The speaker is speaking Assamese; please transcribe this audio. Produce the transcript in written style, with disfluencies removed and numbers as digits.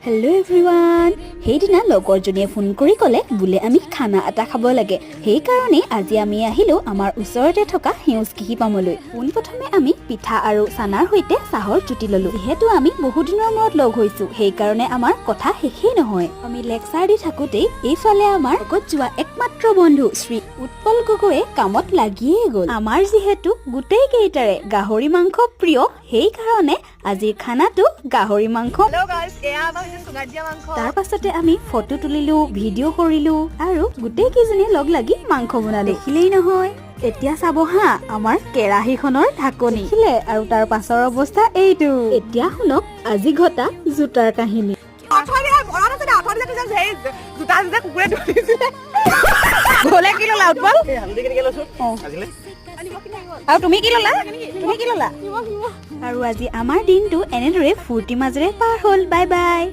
Hello' everyone. সেইদিনা লগৰজনীয়ে ফোন কৰি ক'লে বোলে আমি খানা এটা খাব লাগে। সেইকাৰণেই আজি আমি আহিলোঁ আমাৰ ওচৰতে থকা সেউজ কৃষি পামলৈ। পোনপ্ৰথমে আমি পিঠা আৰু চানাৰ সৈতে চাহৰ জুতি ল'লোঁ। যিহেতু আমি বহুদিনৰ মূৰত লগ হৈছোঁ, সেইকাৰণে আমাৰ কথা শেষেই নহয়। আমি লেকচাৰ দি থাকোঁতেই এইফালে আমাৰ লগত যোৱা একমাত্ৰ বন্ধু শ্ৰী উৎপল গগৈয়ে কামত লাগিয়েই গ'ল। আমাৰ যিহেতু গোটেই কেইটাৰে গাহৰি মাংস প্ৰিয়, সেইকাৰণে আজিৰ খানাটো গাহৰি মাংস। হেল্ল' গাইস, এয়া আমাৰ হৈছে চুঙাত দিয়া মাংস। তাৰ পাছতে আমি ফটো তুলিলো, ভিডিঅ' কৰিলো আৰু গোটেই কেইজনীয়ে লগ লাগি মাংস বনালো। দেখিলেই নহয়, এতিয়া চাব হা, আমাৰ কেৰাহীখনৰ ঢাকনি দেখিলে আৰু তাৰ পাছৰ অৱস্থা এইটো। এতিয়া শুনক আজি ঘটা জোতাৰ কাহিনী। অথনি মনত আছে দে, অথনি যে তুই যে হেৰি জোতা যে কুকুৰে ধৰিছিলে। গ'লে কি ল'লা, উৎপল? আৰু তুমি কি ল'লা? তুমি কি ল'লা? আৰু আজি আমাৰ দিনটো এনেদৰে ফূৰ্তিৰ মাজেৰে পাৰ হ'ল। Bye bye.